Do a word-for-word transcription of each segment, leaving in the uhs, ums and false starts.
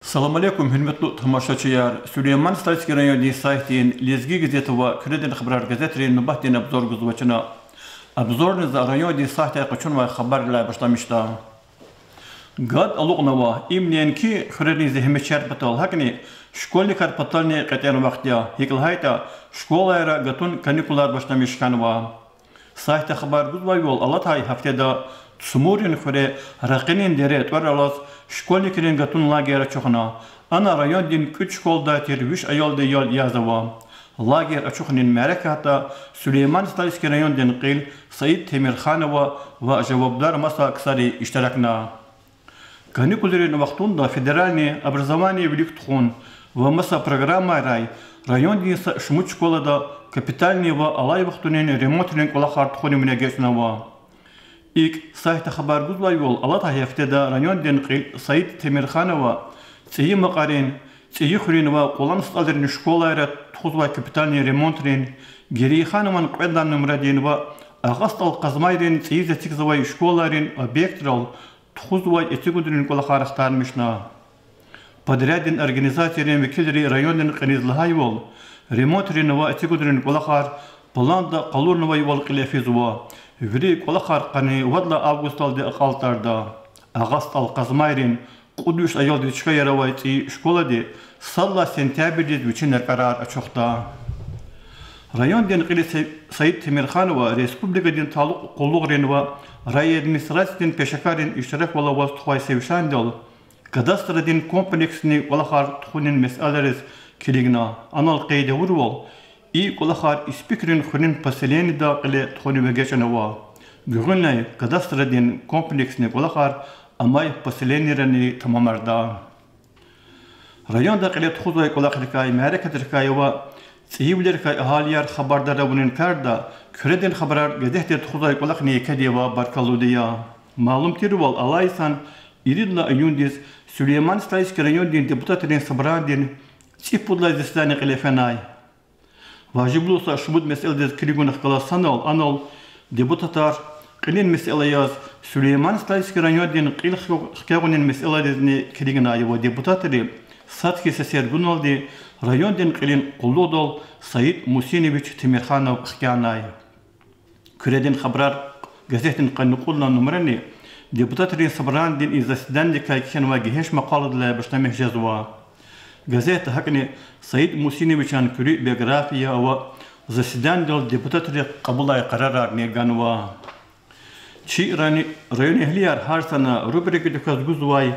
Салам алейкум, гьуьрметлу тамашачияр! Сулейман-Стальский райондин сайтдин Лезги газет ва Куьредин хабарар газетрин нубатдин обзор гузва чна. Обзорни за райондин сайтдай къачунвай хабаррилай башламишда. Гад алукьнава, им неинки хуьрерин зегьметчияр патал, гьакӀни школьникар патални кьетӀен вахт я, гьикӀ лагьайтӀа школайра гатун каникулар башламиш хьанва. Сайтда хабар гузвайвал, алатай гьафтеда Цмуррин хуьре Ракъинин дере тӀвар алаз школьникрин гатун лагерь ачухна. Ана райондин кӀуьд школадай тир виш аялди ял язава. Лагерь ачухунин мярекатда Сулейман-Стальский райондин кьил Саид Темирханова ва жавабдар маса ксари иштиракна. Каникулрин вахтунда федеральный образование вилик тухун ва маса программайрай райондин са шумуд школада капитальный ва алай вахтунин ремонтрин кӀвалахар тухуни вине эгечӀнава. ИкӀ, сайтда хабар гузвайвал, алатай гьафтеда райондин кьил Саид Темирханова ЦӀийи Макьарин, ЦӀийи Хуьруьн ва Кьулан СтӀалрин школайра тухузвай капитальный ремонтрин, Герейханован кьвед лагьай нумрадин ва Агъа СтӀал Къазмайрин цӀийиз эцигзавай школайрин объектрал тухузвай эцигунрин кӀвалахар ахтармишна. Подряддин организацийрин векилри райондин кьилиз лагьайвал, ремонтрин ва эцигунрин кӀвалахар планда къалурнавайвал кьиле физва. Вири кӀвалахар къанни вад лагьай августдалди акьалтӀарда. Агъа СтӀал Къазмайрин кьуд виш аялдиз чкаяр авай цӀийи школади сад лагьай сентябрдиз вичин ракӀарар ачухда. Райондин кьили Са-, Саид Темирханова республикадин талукь къуллугърин ва райадминистрациядин пешекаррин иштираквал аваз тухвай совещанидал кадастрдин комплексный кӀвалахар тухунин месэлайриз килигна. Анал къейд авурвал, и кӀвалахар Испикрин хуьруьн поселенида кьиле тухуни эгечӀнава. Гуьгъуьнлай кадастрдин комплексный кӀвалахар амай поселенийрани тамамарда. Районда кьиле тухузвай кӀвалахрикай, мярекатрикай ва цӀийивилерикай агьалияр хабардар авунин карда, Куьредин хабарар газетди тухузвай кӀвалахни екеди ва баркаллуди я. Малум тирвал, алай йисан ирид лагьай июндиз Сулейман-Стальский райондин депутатрин собранидин цӀипуд лагьай заседание кьиле фенай. Важиблу са шумуд месэладиз килигунахъ галаз санал, анал депутатар кьилин месэла яз, Сулейман-Стальский райондин кьил хкягъунин месэладизни килигнай ва депутатри сад хьиз сесер гуналди райондин кьилин къуллугъдал Саид Мусинович Темирханов хкянай. Куьредин хабарар газетдин къанни кьуд лагьай нумрани депутатрин собранидин и заседанидикай кхьенвай гегьенш макъаладилай башламиш жезва. Газетда гьакӀни Саид Мусиновичан куьруь биография ва заседанидал депутатри кьабулай къарарарни ганва. Чи райони-, районэгьлияр гьар сана рубрикадик кваз гузвай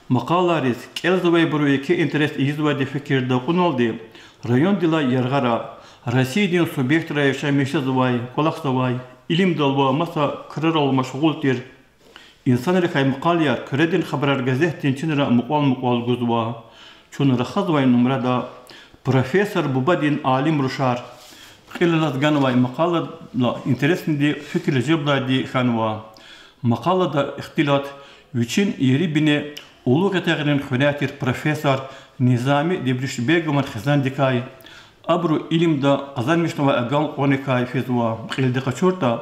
макъалайриз кӀелзавайбуру еке интерес ийизвайди фикирда акьуналди, райондилай яргъара, Россиядин субъектра яшамиш жезвай, кӀвалахзавай, илимдал ва маса крарал машгъул тир инсанрикай макъалаяр Куьредин хабарар газетдин чинра мукьвал-мукьвал гузва. Чун рахазвай нумрада профессор бубадин алим рушар кьил алаз ганвай макъалада интересниди, фикир жеблайди хьанва. Макъалада ихтилат вичин ери-бине Улугъ Ятагърин хуьряй тир профессор Низами Девришбегован хизандикай, абуру илимда къазанмишнавай агалкьунрикай физва. Кьилди къачуртӀа,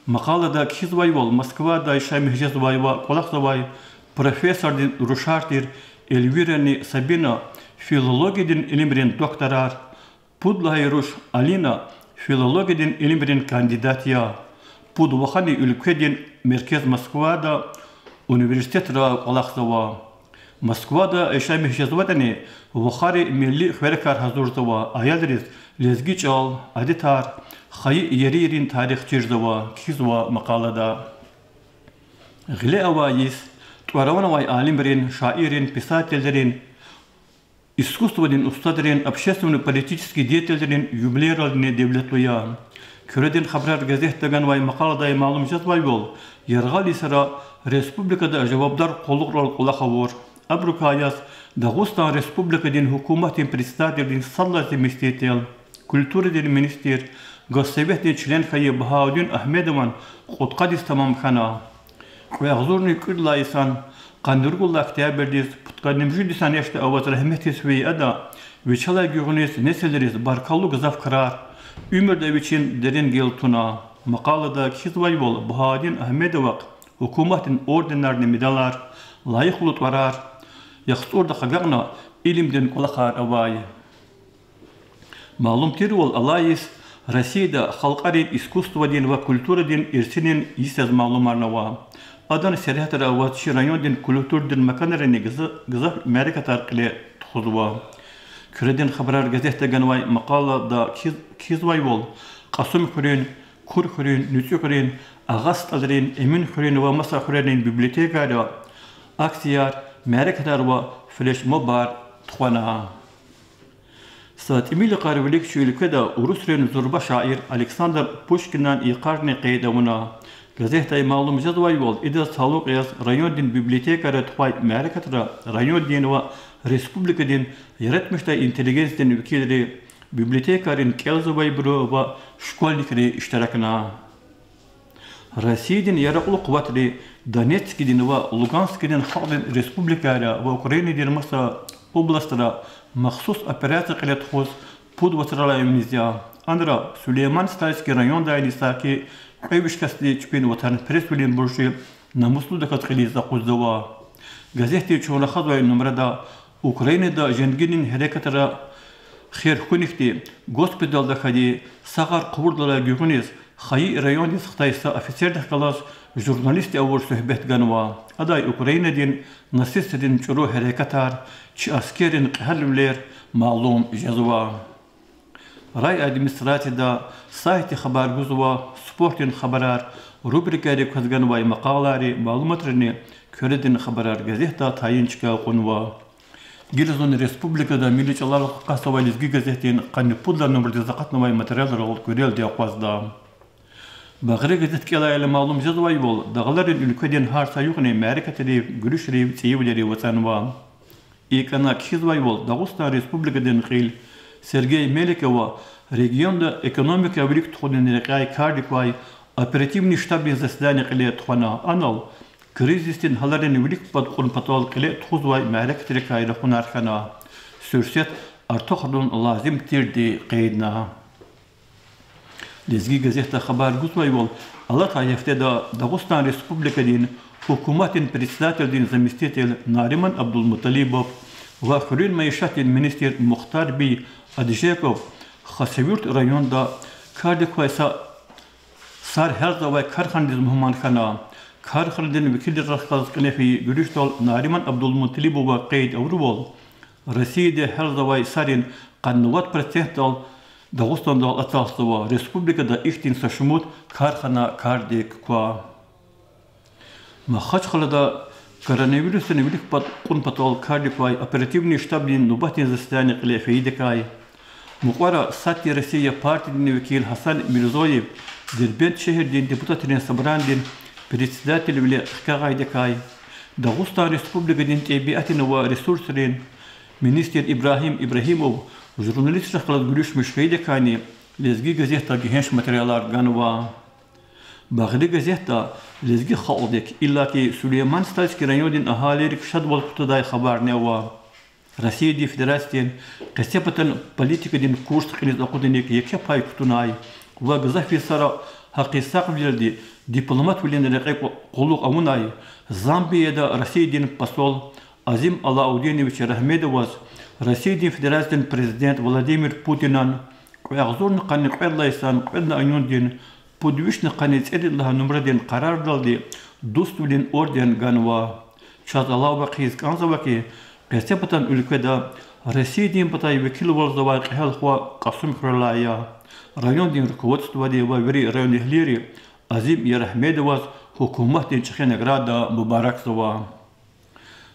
макъалада кхьизвайвал, Москвада яшамиш жезвай ва кӀвалахзавай профессордин рушар тир Эльвирани Сабина филологиядин илимрин докторар, пуд лагьай руш Алина филологиядин илимрин кандидат я. Пуд вахани уьлкведин меркез Москвада университетра кӀвалахзава. Москвада яшамиш жезватӀани, вахари милли хъверекар гьазурзава, аялриз лезги чӀал, адетар, хайи ерийрин тарих чирзава, кхьизва макъалада. Гъиле авай йис тӀвар-ван авай алимрин, шаиррин, писателрин, искусстводин устадрин, общественно-политический деятельрин юбилейралдини девлетлу я. Куьредин хабарар газетда ганвай макъаладай малум жезвайвал, яргъал йисара республикада жавабдар къуллугърал кӀвалах авур, абурукай яз Дагъустан Республикадин гьукуматдин председателдин сад лагьай заместитель, культурадин министр, Госсоветдин член хьайи Багьаудин Агьмедован кьудкъад йис тамам хьана. Кьве агъзурни кӀуьд лагьай йисан къанни ругуд лагьай октябрдиз, пудкъанни муьжуьд йисан яшда аваз рагьметдиз фейи ада вичелай гуьгъуьниз несилриз баркаллу гзаф крар, уьмуьрда вичин дерин гел туна. Макъалада кхьизвайвал, Багьаудин Агьмедовахъ гьукуматдин орденарни медалар, лайихлу тӀварар, ЯхцӀурдахъ агакьна илимдин кӀвалахар авай. Малум тирвал, алай йис Россияда халкьарин искусстводин ва культурадин ирсинин йис яз малумарнава. Адан сергьятра аваз чи райондин культурадин маканрини гза-, гзаф мярекатар кьиле тухузва. Куьредин хабарар газетда ганвай макъалада кхьиз-, кхьизвайвал, Кьасумхуьруьн, Курхуьруьн, НуцӀуьгъуьрин, Агъа СтӀалрин, Эминхуьруьн ва маса хуьрерин библиотекайра акцияр, мярекатар ва флешмобар тухвана. Са тӀимил йикъар вилик чи уьлкведа урусрин зурба шаир Александр Пушкинан йикъарни къейд авуна. Газетдай малум жезвайвал, идаз талукь яз райондин библиотекайра тухвай мярекатра райондин ва республикадин яратмишдай интеллигенциядин векилри, библиотекайрин кӀелзавайбуру ва школьникри иштиракна. Россиядин яракьлу къуватри Донецкдин ва Луганскдин халкьдин республикайра ва Украинадин маса областра махсус операция кьиле тухуз пуд вацралай виниз я. Анра Сулейман-Стальский райондайни саки кьве виш касди чпин ватанпересвилин буржи намуслудаказ кьилиз акъудзава. Газетди чун рахазвай нумрада Украинада женгинин гьерекатра хер хьуник хьтин, госпиталда хьайи, сагъар хъувурдалай гуьгъуьниз хайи райондиз хтай са офицердихъ галаз журналистди авур суьгьбет ганва. Адай Украинадин нацистрин чӀуру гьерекатар, чи аскеррин кьегьалвилер малум жезва. Райадминистрацияда, сайтди хабар гузва, спортдин хабарар, рубрикайрик кваз ганвай макъалайри, малуматрини Куьредин хабарар газетда тайин чка кьунва. Гила зун республикада милли чӀалал къакъатзавай Лезги газетдин къанни пуд лагьай нумрадиз акъатнавай материалрал куьрелди акъвазда. Багъри газет кӀелайла малум жезвайвал, дагъларин уьлкведин гьар са юкьни мярекатрив, гуьруьшрив, цӀийивилерив ацӀанва. ИкӀ ана кхьизвайвал, Дагъустан Республикадин кьил Сергей Меликова регионда экономика вилик тухунин рекьяй кардик квай оперативный штабдин заседание кьиле тухвана. Анал кризисдин гьаларин вилик пад кьун патал кьиле тухузвай мярекатрикай рахунар хьана, суьрсет артухарун лазим тирди къейдна. Лезги газетда хабар гузвайвал, алатай гьафтеда Дагъустан Республикадин гьукуматдин председателдин заместитель Нариман Абдулмуталибов ва хуьруьн майишатдин министр Мухтарбий Аджепов Хасавюрт районда кардик квай са сар гьярзавай карханадиз мугьман хьана. Карханадин векилрихъ галаз кьиле фейи гуьруьшдал Нариман Абдулмуталибова къейд авурвал, Россияда гьярзавай сарин къанни вад процентдал Дагъустандал ацалзава, республикада ихьтин са шумуд кархана кардик ква. Махачкъалада коронавирусдин вилик пад кьун патал кардик квай оперативный штабдин нубатдин заседание кьиле фейидакай, мукьвара Сад я Россия партиядин векил Гьасан Мирзоев Дербент шегьердин депутатрин собранидин председателвиле хкягъайдакай, Дагъустан Республикадин тӀебиатдин ва ресурсрин министр Ибрагьим Ибрагьимов журналистрихъ галаз гуьруьшмиш хьайидакайни Лезги газетда гегьенш материалар ганва. Багъри газетда лезги халкьдик, иллаки Сулейман-Стальский райондин агьалийрик шадвал кутадай хабарни ава. Россиядин Федерациядин къецепатан политикадин курс кьилиз акъудуник еке пай кутунай ва гзаф йисара гьакъисагъвилелди дипломатвилин рекье къуллугъ авунай Замбияда Россиядин посол Азим Алаудинович Рагьмедоваз Россиядин Федерациядин Президент Владимир Путинан кьве агъзурни къанни кьвед лагьай йисан кьвед лагьай июндин пуд вишни къанни цӀерид лагьай нумрадин къарардалди Дуствилин орден ганва. Чаз алава хъийиз кӀанзава хьи, къецепатан уьлкведа Россиядин патай векилвалзавай кьегьал хва Кьасумхуьрелай я. Райондин руководстводи ва вири районэгьлийри Азим Ярагьмедоваз гьукуматдин чӀехи награда мубаракзава.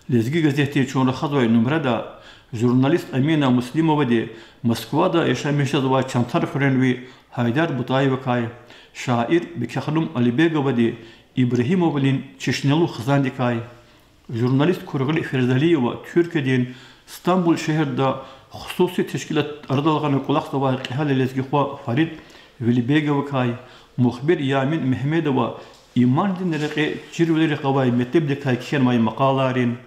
Лезги газетди чун рахазвай нумрада журналист Амина Муслимовади Москвада яшамиш жезвай Чантар хуьруьнви Гьайдар Бутаевакай, шаир Бикеханум Алибеговади Ибрагьимовалин чешнелу хизандикай, журналист Кургъли Ферзалиева Туьркиядин Стамбул шегьерда хсуси тешкилат арадал гъана кӀвалахзавай кьегьал лезги хва Фарид Велибеговакай, мухбир Ямин Мегьмедова имандин рекье чирвилерихъ гъавай метлебдикай кхьенвай макъалайрин,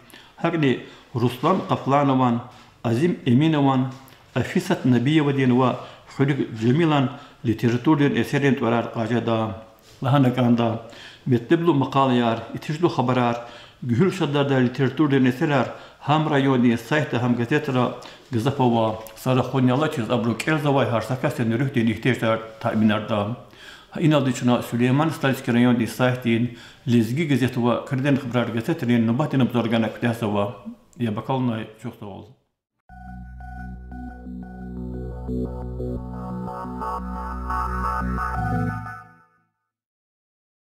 гьакӀни Руслан Къафланован, Азим Эминован, Афисат Набиевадин ва Хуьруьг Жамилан литературдин эсеррин тӀварар кьаз жеда. Лагьана кӀанда, метлеблу макъалаяр, итижлу хабарар, гуьгьуьл шадардай литературдин эсерар Гьам райондин сайтда, гьам газетра гзаф ава. Са рахунни алачиз, абуру кӀелзавай гьар са касдин руьгьдин игьтияжар таъминарда. Гьа иналди чна Сулейман-Стальский райондин сайтдин Лезги газет ва Куьредин хабарар газетрин нубатдин обзорар гана куьтягьзава. Яб акалунай, чухсагъул.